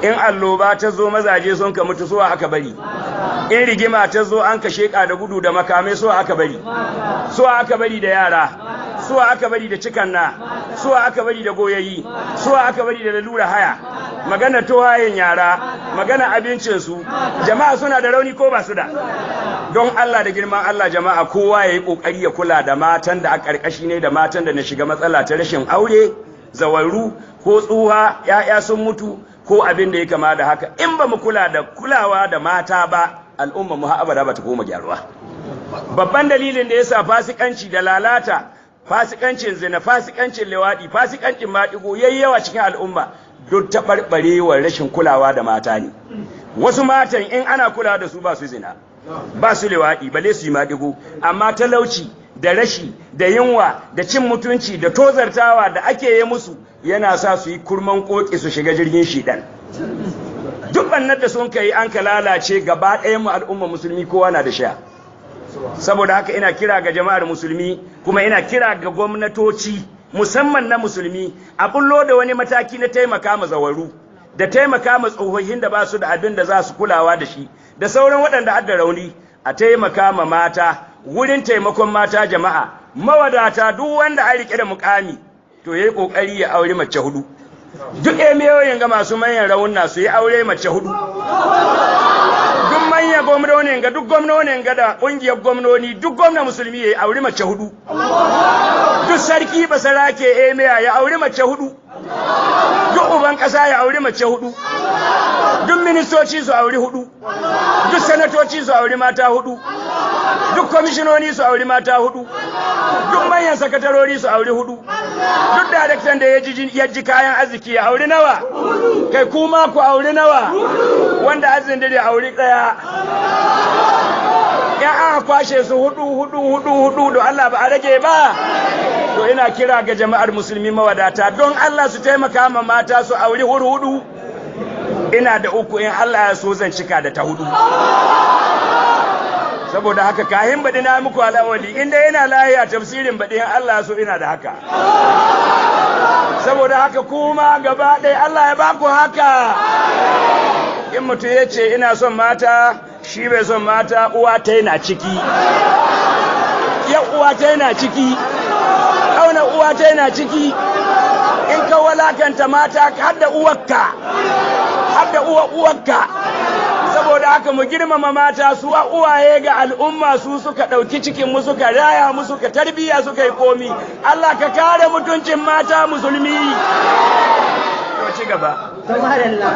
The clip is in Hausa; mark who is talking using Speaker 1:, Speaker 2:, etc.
Speaker 1: In alloba ta zo mazaje sun ka mutu, suwa aka bari? In rigima ta zo an ka sheka da gudu da makamai, suwa aka bari? Suwa aka bari da yara? Suwa aka bari da cikanna? Suwa aka bari da goyayi? Suwa aka bari da lalura haya? Magana tohayen yara, magana abincinsu. Jama'a, suna da rauni ko ba su da? Don Allah da girman Allah, jama'a, kowa ya yi kokari ya kula da matan da a karkashi ne, da matan da na shiga matsala ta rashin aure, zawaru ko tsuha, ya'ya sun mutu ko abin da ya kama da haka. In ba mu kula da kulawa da mata ba, al'umma mu har abada ba ta koma gyaruwa. Babban dalilin da yasa fasikanci da lalata, fasikancin zina, fasikancin lewaɗi, fasikancin maɗigo yayi yawa cikin al'umma, duk taɓarɓarewar rashin kulawa da mata ne. Wasu matan in ana kulawa da su, ba su zina, ba su lewaɗi, bale su yi maɗigo. Amma talauci da rashi da yunwa da cin mutunci da tozartawa da ake yi musu yana sa su yi kurman koki, su shiga jirgin shiɗan. Duk bannar da sun kai, an ka lalace gaba ɗayan mu, al'umma Musulmi, kowa na da sha. Saboda haka ina kira ga jama'ar Musulmi, kuma ina kira ga gwamnatoci, musamman na Musulmi, a bullo da wani mataki na taimaka ma zawaru da taimaka ma tsohohin da ba su da abin da za su kulawa da shi, da sauran waɗanda adda rauni. A taimaka ma mata. Wurin taimakon mata, jama'a mawadata, duk wanda a rike da mukami, to yayi kokari ya aure mace hudu. Duk emiyoyin ga masu manyan rawunna, su yi aure mace hudu. Duk manyan gwamnonin ga, duk gwamnonin ga da kungiyar gwamnoni, duk gwamna Musulmi ya aure mace hudu. Duk sarki, basarake, emiya ya aure mace hudu. Duk uban kasa ya aure mace hudu. Duk ministoci su aure hudu. Duk sanatoci su aure mata hudu. Duk kwamishinoni su auri mata hudu. Duk manyan sakatarori su auri hudu. Duk daraktan da ya ji kayan arziki ya auri nawa? Kai, kuma ku auri nawa? Wanda arzikin dare auri daya. Ya aka kwashe su hudu, hudu, hudu, hudu, don Allah ba a rage ba? To ina kira ga jama'ar Musulmi mawadata, don Allah su taimaka ma mata su auri hudu hudu. Ina da uku, in Allah ya so zan cika da ta hudu. Saboda haka kahin baɗi na muku alawali, inda yana lahiya, tafsirin baɗi, in Allah so ina da haka. Saboda haka kuma gaba ɗaya Allah ya baku haka. In mutum ya ce ina son mata, shi bai son mata, uwa ta yana ciki, ya uwa ta yana ciki, ƙauna uwa ta yana ciki. In ka walakanta mata, har da uwarka, har da uwa uwarka. Saboda haka mu girmama mata. Su uwaye ga al'umma, su suka ɗauki cikin mu, suka raya mu, suka tarbiyya, suka yi komi. Allah ka kare mutuncin mata Musulmi. To, ci gaba.
Speaker 2: To, madalla.